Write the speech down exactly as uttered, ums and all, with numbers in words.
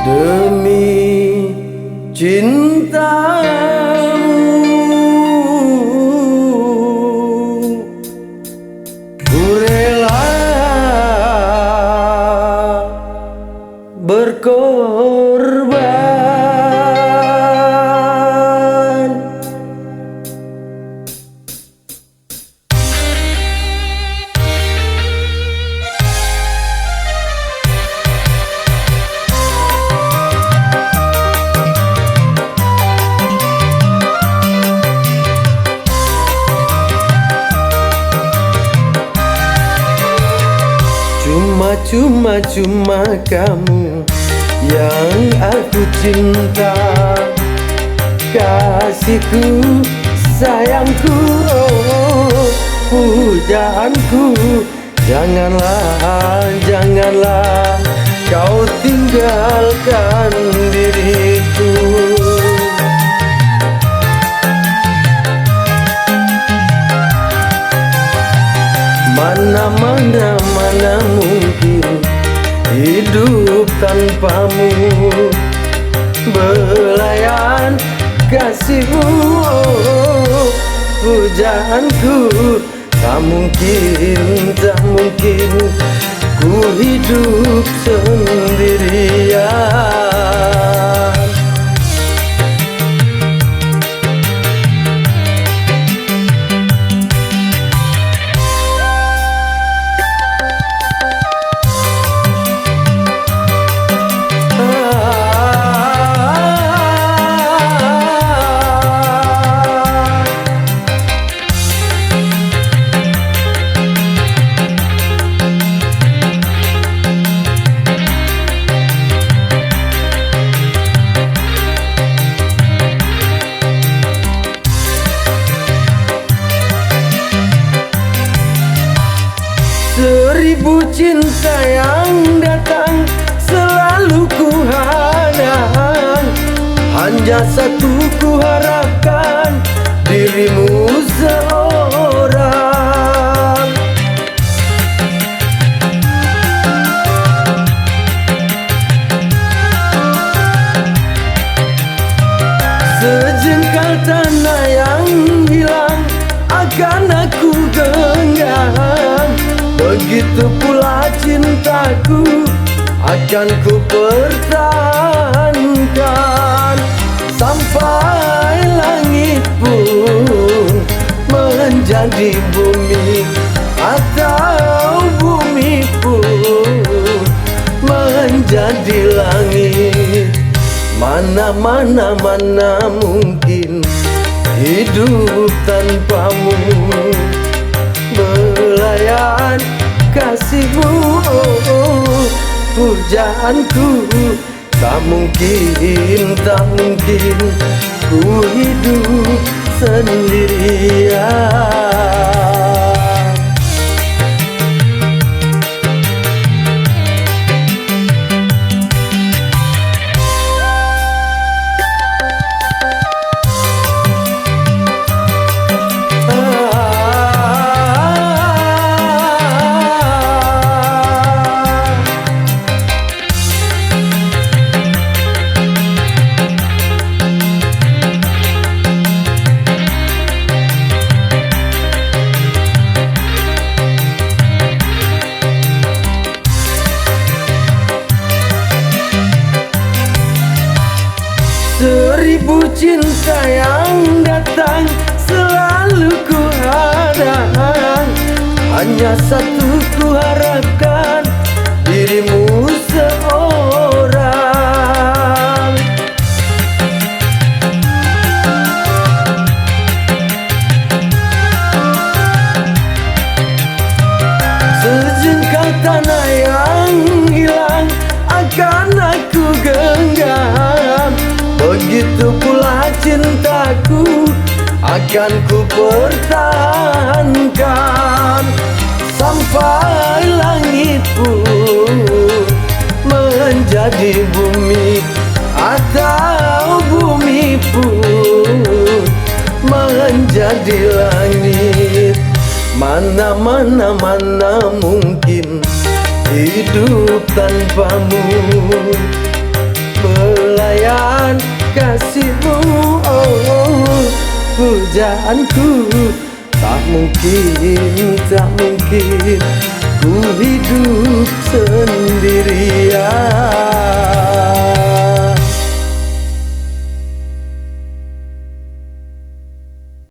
Demi cintamu, ku rela berkorban. Cuma, cuma, cuma kamu yang aku cinta. Kasihku, sayangku, oh, pujaanku, janganlah, janganlah kau tinggalkan diriku. Mana, mana, mana mungkin hidup tanpamu. Belayan kasihmu, oh, pujaanku, tak mungkin, tak mungkin ku hidup sendirian. Seribu cinta yang datang selalu ku hadang, hanya satu ku harapkan, dirimu seorang. Sejengkal tanah yang hilang akan aku genggam, begitu pula cintaku akan ku pertahankan. Sampai langit pun menjadi bumi, atau bumi pun menjadi langit. Mana, mana, mana mungkin hidup tanpamu. Belayan kasihmu, oh, pujaanku, tak mungkin, tak mungkin ku hidup sendirian. Seribu cinta yang datang selalu ku hadang, hanya satu ku harapkan, dirimu seorang. Sejengkal tanah yang hilang akan aku genggam, begitu pula cintaku akan ku pertahankan. Sampai langit pun menjadi bumi, atau bumi pun menjadi langit. Mana, mana, mana mungkin hidup tanpamu. Pelayan kasihmu, oh, pujaanku. Tak mungkin, tak mungkin ku hidup